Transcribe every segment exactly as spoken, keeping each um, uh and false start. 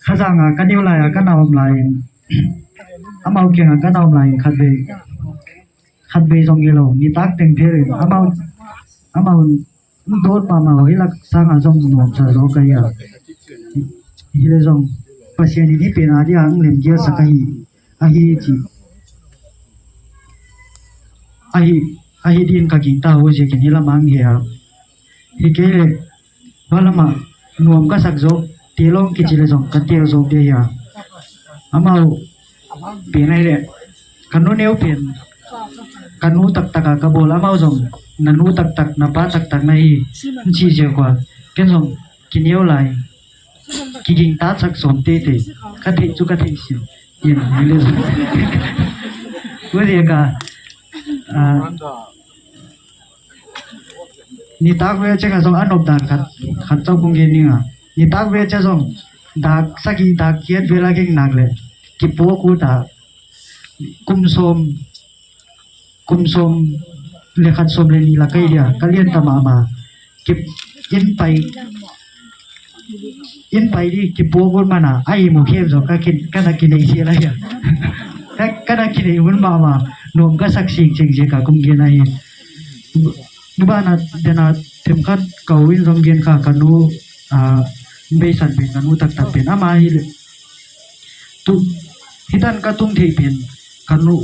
Khazang a ka neu lai a ka na om lai in, amau kiang a ka na om lai in khatvei, khatvei zong hi lo, nitak teng phel in amau, amau dawt mahmah uh hi lak sang a zong nuamsa zaw ka hi a. Hi le zong Pasian in hih pen a dia ang lemgiasak ahi, ahi ci, ahi, ahi din ka gingta uh ziakin hih lamang hi a. Hi kei le hua lamah nuam ka sak zawk, telawng kici le zong ka tel zawk dih hi a. Amau pen ahi le ka nu neu pen ka nu taktak a ka bawl, amau zong na nu taktak, na pa taktak na hi, ci ziak uh a. Ken zong kineu lai, kiging tatsak sawm teitei, ka theih cu ka theih sin. Yen, hi le zong. Ua ziak a, ah, nitak ve ciang a zong a nop dan khat, khat cau kong gen ning a. Nitak ve ciang zong dak sagih dak giat vel a geng nak le kipuak uh ta, kum sawm, kum sawm le khat, sawm le nih la kai dia, ka lian ta mahmah. Ki, inn pai, inn pai di kipuak uh mana, a i mu khem zong ka kin, ka na kinei sia la hia. Ka, ka na kinei hun mahmah, nuam ka sak sing cing sia ka kong gen ahi. Bana dena themkhat ka u in zong gen kha, ka nu, ah, beisan pen, ka nu taktak pen ama hi le. Tu, hitan ka tung thei pen ka nu,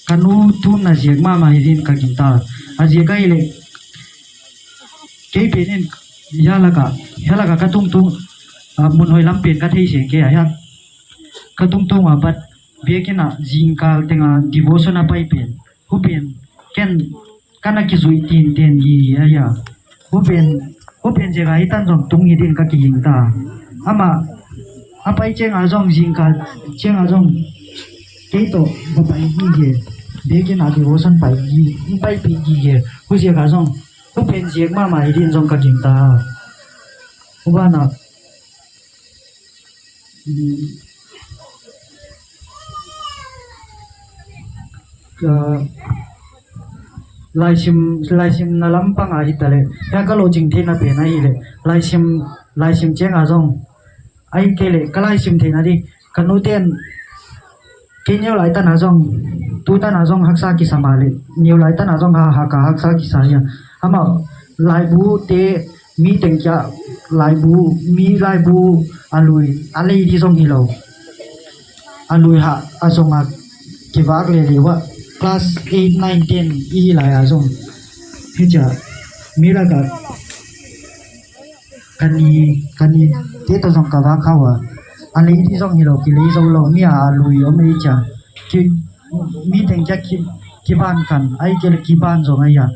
ka nu tun na ziak mahmah hi din ka gingta. A ziak ahi le kei pen in hia laka, hia laka ka tungtung, ah, mun hoi lam pen ka thei seng kei a hia. Ka tungtung a bat biakinn ah zingkal teng a devotion a pai pen, hu pen ken ka na kizuih tinten hi a hia. Hu pen, hu pen ziak a hitan zong tung hi din ka kiging ta. Amah a pai ciang a zong, zingkal ciang a zong kei tawh va pai gige, biakinn a devotion pai gi, paipih gige. Hu ziak a zong hu pen ziak mahmah hi din zong ka gingta. Hu bana, um, ah, laisim, laisim na lampang a hi ta le, ka ka lo cing theihna pen ahi le, laisim, laisim ciang a zong, ahi kei le ka laisim theihna di, ka nu ten kei neu lai tana zong, tu tana zong haksa kisa mah le, neu lai tana zong ha, ha ka haksa kisa hia. Amah laibu te, mi teng kia laibu, mi laibu a lui, a lei di zong hi lo. A lui ha, a zong a kivak le le wa, class eight, nine, ten i hi lai a zong. Hi cia, mi laka, ka ni, ka ni te tawh zong ka vak kha uh a. A lei di zong hi lo, kilei zo lo, mi a, a lui om ei cia. Ki, mi teng kia ki, kiban kan, ahi kei le kiban zong ahi a.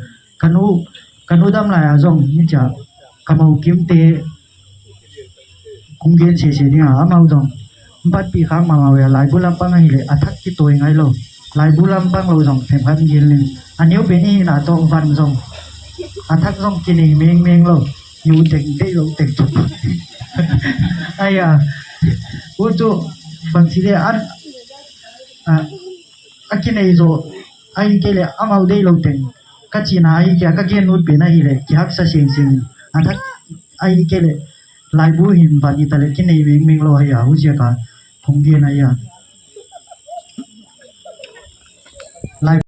Ka nu, ka nu dam lai a zong, mi cia, ka mo kim te, kong gen sese ding a, amau zong. Patpi khak mahmah uh a, laibu lampang ahi le, a thak kitawi ngai lo. Laibu lampang lo zong, themkhat gen ling. A neu pen i na tawh van zong. A thak zong kinei mengmeng lo. Yu teng, deih lo teng. Ai a. U cu, bang ci le an, a, a kinei zo, ahi kei le, amau deih lo teng. Ka cina ahi kei a, ka gen ut pen ahi le, kihaksa singsing. A thak, ahi kei le, laibu hin van hi ta le, kinei mengmeng lo ahi a, hu ziak a, kong gen ahi a. Lai